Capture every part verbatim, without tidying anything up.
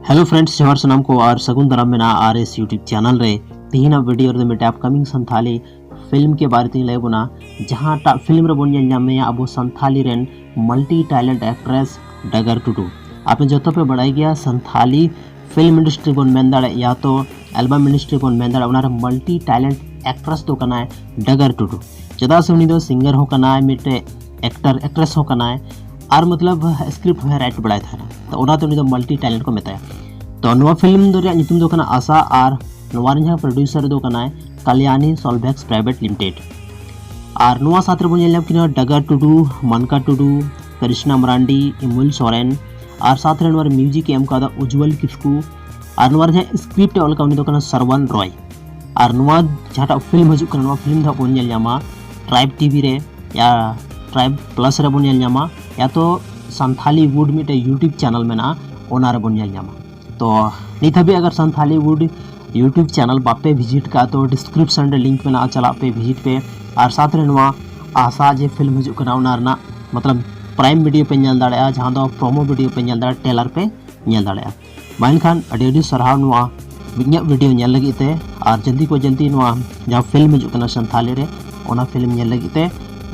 Hello friends, ᱡᱚᱦᱟᱨ ᱥᱟᱱᱟᱢ ᱠᱚ ᱟᱨ ᱥᱟᱹᱜᱩᱱ ᱫᱟᱨᱟᱢ ᱢᱮᱱᱟᱜᱼᱟ ᱟᱨ ᱮᱥ YouTube channel ᱨᱮ᱾ ᱛᱮᱦᱮᱧᱟᱜ video ᱨᱮᱫᱚ ᱢᱤᱫᱴᱮᱱ upcoming ᱥᱟᱱᱛᱷᱟᱞᱤ film ᱠᱮ ᱵᱟᱨᱮ ᱛᱮᱧ ᱞᱟᱹᱭ ᱟᱵᱚᱱᱟ, ᱡᱟᱦᱟᱸᱴᱟᱜ film ᱨᱮᱵᱚᱱ ᱧᱮᱞ ᱧᱟᱢᱮᱭᱟ ᱟᱵᱚ ᱥᱟᱱᱛᱷᱟᱞᱤ ᱨᱮᱱ multi talent actress ᱰᱟᱜᱟᱨ ᱴᱩᱰᱩ᱾ ᱟᱯᱮ ᱡᱚᱛᱚ ᱯᱮ ᱵᱟᱲᱟᱭ ᱜᱮᱭᱟ ᱥᱟᱱᱛᱷᱟᱞᱤ film industry ᱵᱚᱱ ᱢᱮᱱ ᱫᱟᱲᱮᱭᱟᱜᱼᱟ ᱭᱟ ᱛᱚ album industry ᱵᱚᱱ ᱢᱮᱱ ᱫᱟᱲᱮᱭᱟᱜᱼᱟ, ᱚᱱᱟᱨᱮ multi talent actress ᱫᱚ ᱠᱟᱱᱟᱭ ᱰᱟᱜᱟᱨ ᱴᱩᱰᱩ᱾ ᱪᱮᱫᱟᱜ ᱥᱮ ᱩᱱᱤ ᱫᱚ singer ᱦᱚᱸ ᱠᱟᱱᱟᱭ, ᱢᱤᱫᱴᱮᱡ actor actress ᱦᱚᱸ ᱠᱟᱱᱟᱭ, ᱟᱨ ᱢᱚᱛᱞᱚᱵ script ᱦᱚᱸᱭ write ᱵᱟᱲᱟᱭ ᱛᱟᱦᱮᱱᱟ᱾ ᱛᱚ ᱚᱱᱟᱛᱮ ᱩᱱᱤ ᱫᱚ multi talent ᱠᱚ ᱢᱮᱛᱟᱭᱟ᱾ ᱛᱚ ᱱᱚᱣᱟ film ᱫᱚ ᱨᱮᱭᱟᱜ ᱧᱩᱛᱩᱢ ᱫᱚ ᱠᱟᱱᱟ ᱟᱥᱟ, ᱟᱨ ᱱᱚᱣᱟ ᱨᱮᱱ ᱡᱟᱦᱟᱸ producer ᱫᱚ ᱠᱟᱱᱟᱭ ᱠᱟᱞᱭᱟᱱᱤ Solvex Private Limited᱾ ᱟᱨ ᱱᱚᱣᱟ ᱥᱟᱶᱛᱮ ᱨᱮᱵᱚᱱ ᱧᱮᱞ ᱧᱟᱢ ᱠᱤᱱᱟ ᱰᱟᱜᱟᱨ ᱴᱩᱰᱩ, ᱢᱟᱱᱠᱟ ᱴᱩᱰᱩ, ᱠᱨᱤᱥᱱᱟ ᱢᱟᱨᱟᱱᱰᱤ, ᱤᱢᱩᱞ ᱥᱚᱨᱮᱱ, ᱟᱨ ᱥᱟᱶᱛᱮ ᱨᱮ ᱱᱚᱣᱟ music ᱮ ᱮᱢ ᱠᱟᱫᱟ ᱩᱡᱽᱣᱟᱞ ᱠᱤᱥᱠᱩ, ᱟᱨ ᱱᱚᱣᱟ ᱨᱮ ᱡᱟᱦᱟᱸ script ᱮ ᱚᱞ ᱠᱟᱫᱟ ᱩᱱᱤ ᱫᱚ ᱠᱟᱱᱟ ᱥᱨᱚᱵᱚᱱ ᱨᱚᱭ᱾ ᱟᱨ ᱱᱚᱣᱟ ᱡᱟᱦᱟᱸᱴᱟᱜ film ᱦᱤᱡᱩᱜ ᱠᱟᱱᱟ, ᱱᱚᱣᱟ film ᱫᱚ ᱦᱟᱸᱜ ᱵᱚᱱ ᱧᱮᱞ ᱧᱟᱢᱟ Tribe TV ᱨᱮ, ᱭᱟ Tribe Plus ᱨᱮᱵᱚᱱ ᱧᱮᱞ ᱧᱟᱢᱟ, ᱭᱟ ᱛᱚ ᱥᱟᱱᱛᱷᱟᱞᱤ ᱣᱩᱰ ᱢᱤᱫᱴᱮᱡ YouTube channel ᱢᱮᱱᱟᱜᱼᱟ, ᱚᱱᱟ ᱨᱮᱵᱚᱱ ᱧᱮᱞ ᱧᱟᱢᱟ᱾ ᱛᱚ ᱱᱤᱛ ᱦᱟᱹᱵᱤᱡ ᱟᱜᱟᱨ ᱥᱟᱱᱛᱷᱟᱞᱤ ᱣᱩᱰ YouTube channel ᱵᱟᱯᱮ visit ᱠᱟᱜᱼᱟ ᱛᱚ description ᱨᱮ link ᱢᱮᱱᱟᱜᱼᱟ, ᱪᱟᱞᱟᱜ ᱯᱮ visit ᱯᱮ᱾ ᱟᱨ ᱥᱟᱶᱛᱮ ᱨᱮ ᱱᱚᱣᱟ ᱟᱥᱟ ᱡᱮ film ᱦᱤᱡᱩᱜ ᱠᱟᱱᱟ ᱚᱱᱟ ᱨᱮᱱᱟᱜ ᱢᱚᱛᱞᱚᱵ Prime Video ᱯᱮ ᱧᱮᱞ ᱫᱟᱲᱮᱭᱟᱜᱼᱟ, ᱡᱟᱦᱟᱸ ᱫᱚ promo video ᱯᱮ ᱧᱮᱞ ᱫᱟᱲᱮᱭᱟᱜᱼᱟ, trailer ᱯᱮ ᱧᱮᱞ ᱫᱟᱲᱮᱭᱟᱜᱼᱟ᱾ ᱢᱟ ᱮᱱᱠᱷᱟᱱ ᱟᱹᱰᱤ ᱟᱹᱰᱤ ᱥᱟᱨᱦᱟᱣ ᱱᱚᱣᱟ ᱤᱧᱟᱹᱜ video ᱧᱮᱞ ᱞᱟᱹᱜᱤᱫ ᱛᱮ, ᱟᱨ ᱡᱚᱞᱫᱤ ᱠᱚ ᱡᱚᱞᱫᱤ ᱱᱚᱣᱟ ᱡᱟᱦᱟᱸ film ᱦᱤᱡᱩᱜ ᱠᱟᱱᱟ ᱥᱟᱱᱛᱷᱟᱞᱤ ᱨᱮ, ᱚᱱᱟ film ᱧᱮᱞ ᱞᱟᱹᱜᱤᱫ ᱛᱮ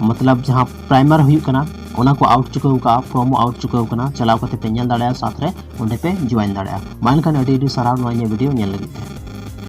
ᱢᱚᱛᱞᱚᱵ ᱡᱟᱦᱟᱸ primer ᱦᱩᱭᱩᱜ ᱠᱟᱱᱟ ᱚᱱᱟ ᱠᱚ out ᱪᱩᱠᱟᱹᱣ ᱠᱟᱜᱼᱟ, promo out ᱪᱩᱠᱟᱹᱣ ᱠᱟᱱᱟ, ᱪᱟᱞᱟᱣ ᱠᱟᱛᱮ ᱯᱮ ᱧᱮᱞ ᱫᱟᱲᱮᱭᱟᱜᱼᱟ, ᱥᱟᱶᱛᱮ ᱨᱮ ᱚᱸᱰᱮ ᱯᱮ join ᱫᱟᱲᱮᱭᱟᱜᱼᱟ᱾ ᱢᱟ ᱮᱱᱠᱷᱟᱱ ᱟᱹᱰᱤ ᱟᱹᱰᱤ ᱥᱟᱨᱦᱟᱣ ᱱᱚᱣᱟ ᱤᱧᱟᱹᱜ video ᱧᱮᱞ ᱞᱟᱹᱜᱤᱫ ᱛᱮ᱾